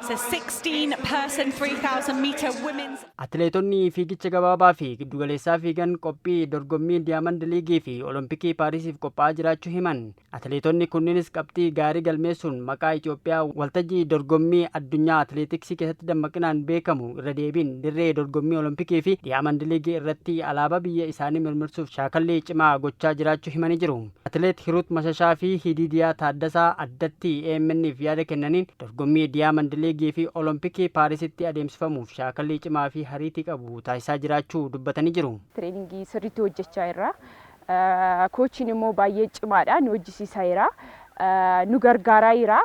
It's a 16 person 3000 meter women's Atileetonni fiigicha gabaabaa fi giddugaleessaa fiigan qophii dorgommii Diyaamand Liigii fi Olompikii Paarisiif qophaa'aa jiraachuu himan. Atileetonni kunneenis qabxii gaarii galmeessuun maqaa Itoophiyaa waltajjii dorgommii addunyaa atileetiksii keessatti dammaqinaan beekamu irra deebiin dirree dorgommii Olompikii fi Diyaamand Liigii irratti alaabaa biyya isaanii mirmirsuuf shaakallii cimaa gochaa jiraachuu himanii jiru. Atileet Hiruut Mashashaa fi Hidiidiyaa Taaddasaa addatti AMN'if yaada kennaniin, dorgommii Diyaamand Liigii fi Olompikii Paarisitti adeemsifamuuf shaakallii cimaa fi hariitii qabu taasisaa jiraachuu dubbatanii jiru. Trainingii sirriitti hojjechaa jirra. Coachiin immoo baay'ee cimaadha, nu hojjisiisaa jira. Nu gargaaraa jira.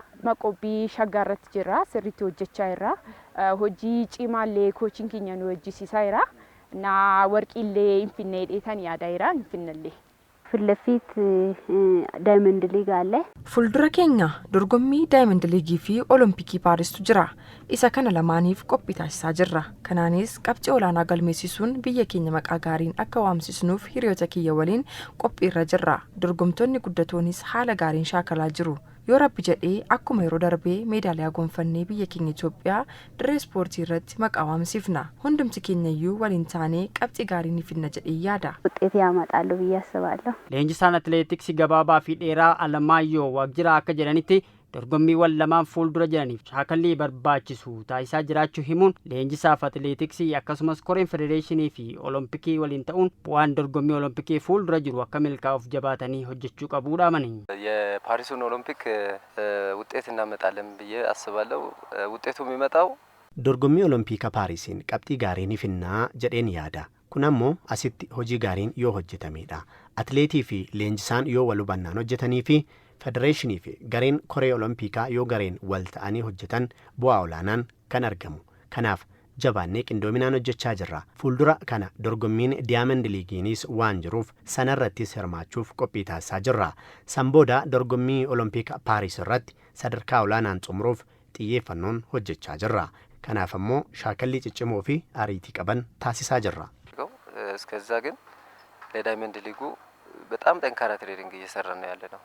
Qophii shaggaa irratti jira, sirriitti hojjechaa jirra. Hojii cimaallee coachiin keenya nu hojjisiisaa jira. Na warqiillee hin finne dheetan yaadaa jira, hin finnallee. ፊት ለፊት Diamond League አለ። Fuuldura keenya dorgommii Diamond Leagueii fi Olompikii Paaristu jira. Isa kana lamaaniif qophii taasisaa jirra. Kanaanis qabxii olaanaa galmeessisuun biyya keenya maqaa gaariin akka waamsisnuuf hiriyoota kiyya waliin qophiirra jirra. Dorgomtoonni guddatoonis haala gaariin shaakalaa jiru. Yoo Rabbi jedhee, akkuma yeroo darbee meedaaliyaa gonfannee biyya keenya Itoophiyaa dirree ispoortii irratti maqaa waamsifna. Hundumti keenyayyuu waliin taanee qabxii gaarii ni fidna jedhee yaada. ውጤት ያመጣሉ ብዬ አስባለሁ። Leenjisaan atileetiksii gabaabaa fi dheeraa Alamaayyoo Waaqjiraa akka jedhanitti, dorgommiiwwan lamaan fuuldura jiraniif shaakallii barbaachisu taasisaa jiraachuu himuun, leenjisaaf atileetiksii akkasumas koreen federeeshinii fi olompikii waliin ta'uun bu'aan dorgommii olompikii fuuldura jiru akka milkaa'uuf jabaatanii hojjechuu qabuu dhaamani. የፓሪሱን ኦሎምፒክ ውጤት እናመጣለን ብዬ አስባለሁ። ውጤቱ የሚመጣው Dorgommii Olompika Paarisiin qabxii gaarii ni finnaa jedheen yaada. Kun ammoo asitti hojii gaariin yoo hojjetamedha. Atileetii fi leenjisaan yoo wal hubannaan hojjetanii fi federeeshinii fi gareen koree Olompikaa yoo gareen wal ta'anii hojjetan bu'aa olaanaan kan argamu. Kanaaf jabaannee qindoominaan hojjechaa jirra. Fuuldura kana dorgommiin Diyaamand Liigiinis waan jiruuf sanarrattis hirmaachuuf qophii taasisaa jirra. San booda dorgommii Olompika Paaris irratti sadarkaa olaanaan xumuruuf xiyyeeffannoon hojjechaa jirra. Kanaaf ammoo shaakallii ciccimoo fi ariitii qaban taasisaa jirra. እስከዛ ግን ለዳይመንድ ሊጉ በጣም ጠንካራ training እየሰራን ነው ያለ ነው።